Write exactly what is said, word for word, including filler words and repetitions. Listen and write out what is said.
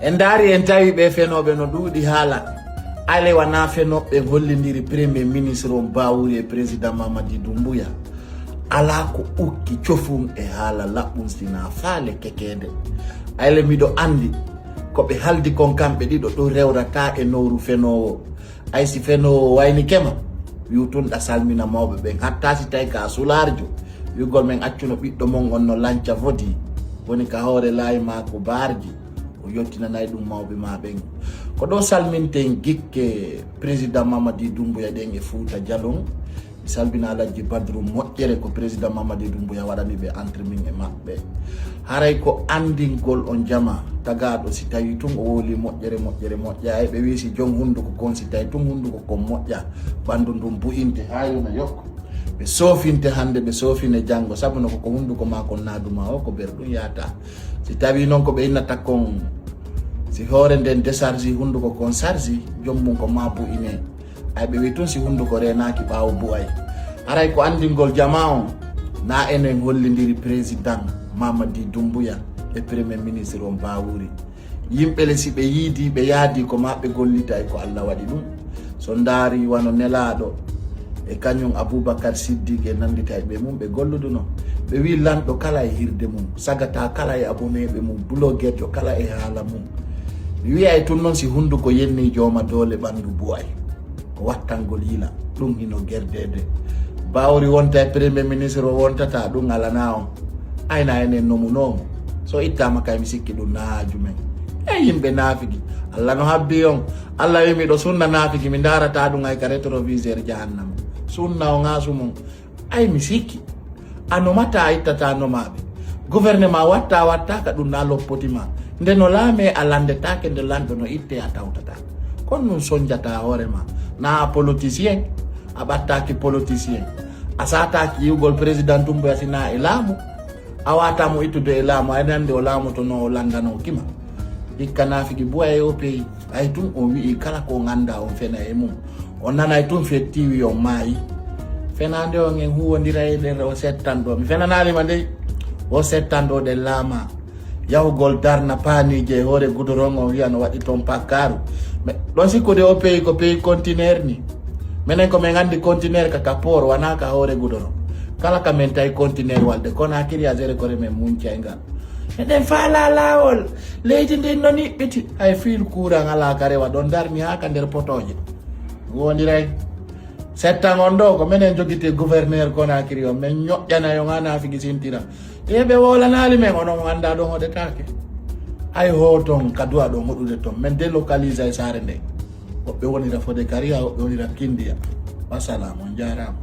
En ndaari, en tawi ɓe fenooɓe no ɗuuɗi haala. Ayle wonaa fenooɓe hollindiri Premier Ministre on Bawuri e Président Mamadi Doumbouya. Alaa ko ukki cofum e haala laɓɓum sinaa faale kekeende. Ayle miɗo anndi ko ɓe haldi kon kamɓe ɗiɗo ɗo rewrataa e nowru fenoowo. Ay si fenoowo wayni kema, wi'u tun ɗa salmina mawɓe ɓen. Hatta si tawi ka sulaarjo, wi'ugol men accuno ɓiɗɗo mon on no lanca fodi, woni ka hoore laayi maa ko baarji, o yottinanay ɗum mawɓe maa ɓen. Ko ɗo salminten gikke Président Mamadi Doumbouya ɗen e Fuuta Jalon. Mi salmina Alhaji Badru moƴƴere ko Président Mamadi Doumbouya waɗani ɓe entre min e maɓɓe. Haray ko anndingol on jama tagaaɗo, si tawi tun o wowli moƴƴere, moƴƴere moƴƴa. Ay ɓe wi'i si jon hunnduko kon, si tawi tun hunnduko kon moƴƴa, ɓanndu ndun bu'inte haa yona yokko. Ɓe soofinte hannde, ɓe soofine janngo, sabu no ko, ko hunnduko maa kon naaduma o, ko ber ɗum yaata. Si tawi non ko ɓe innata kon, si hoore nden décharge hunnduko kon sarji, joom mum ko maa bu'ine. Ay ɓe wi'i tun si hunnduko reenaaki ɓaawo bu'ay. Haray ko anndingol jama on, na enen hollindiri Président Mamadi Doumbouya e Premier Ministre on Bawuri. Yimɓe le si ɓe yiidi, ɓe yaadi ko maɓɓe gollita e ko Alla waɗi ɗum. So ndaari wano Nelaaɗo e kañum Abubakar Siddiq e nannditayɓe mum ɓe golluduno. Ɓe wi'i lanɗo kala e hirde mum, sagata kala e aboneeɓe mum, blogeejo kala e haala mum. Mi wi'ay tun non si hunnduko yenni jooma doole ɓanndu bu'ay. Ko wattangol yila, ɗum hino gerdeede. Bawuri wonta e Premier Ministre o wontata, ɗum alanaa on. Ayna enen nomunoomo. So ittaama kay mi sikki ɗum na haaju men. E yimɓe naafigi. Alla no habbi on. Alla wi miɗo sunna naafigi, mi ndaarata ɗum ay ka rétroviseur jahannama. Sunna on haa sumon. Ay mi sikki. A nomata, a ittata nomaaɓe. Gouvernement watta, watta ka ɗum na loppoti ma. Nde no laame a landetaake, nde lanɗo no itte a tawtata. Kon nun sonjata hoore ma. Na a politicien, a ɓattaaki politicien. A saataaki yi'ugol Président Doumbouya si na e laamu. A wata mo ittude e laamu, ay nande o laamotono o landanoo kima. Hikka naafigi buwa e o peyi. Ay tun o wi'i kala ko on annda on fena e mum. On nanay tun fettiwi on maayi. Fenaande on en huwondira e nder o settan ɗo. Mi fenanaali ma dey. O settan ɗo ɗen laama. Yahugol darna paaniije e hoore gudoron on wi'a no waɗi ton pakkaaru. Mais ɗon sikkude o peyi ko peyi conteneur ni. Menen ko men anndi conteneur ka, ka port, wanaa ka hoore gudoron. Kala ka men tawi conteneur walde Conakry a zere kore men muncay ngal. Eɗen faala laawol. Leydi ndin no niɓɓiti. Hay fil courant alaa ka rewa ɗon darni haa ka nder potooje. Wondiray. Settan on ɗo ko menen jogiti gouverneur Conakry on. Men ñoƴƴanay on haa naafigi sintira. E ɓe wolanaali men, onon on annda ɗon hoɗetaake. Ay hooton ka du'a ɗon hoɗude ton. Men délocalisay saare nde. Woɓɓe wonira Fodekariya, woɓɓe wonira Kindiya. Wasalaam, on jaaraama.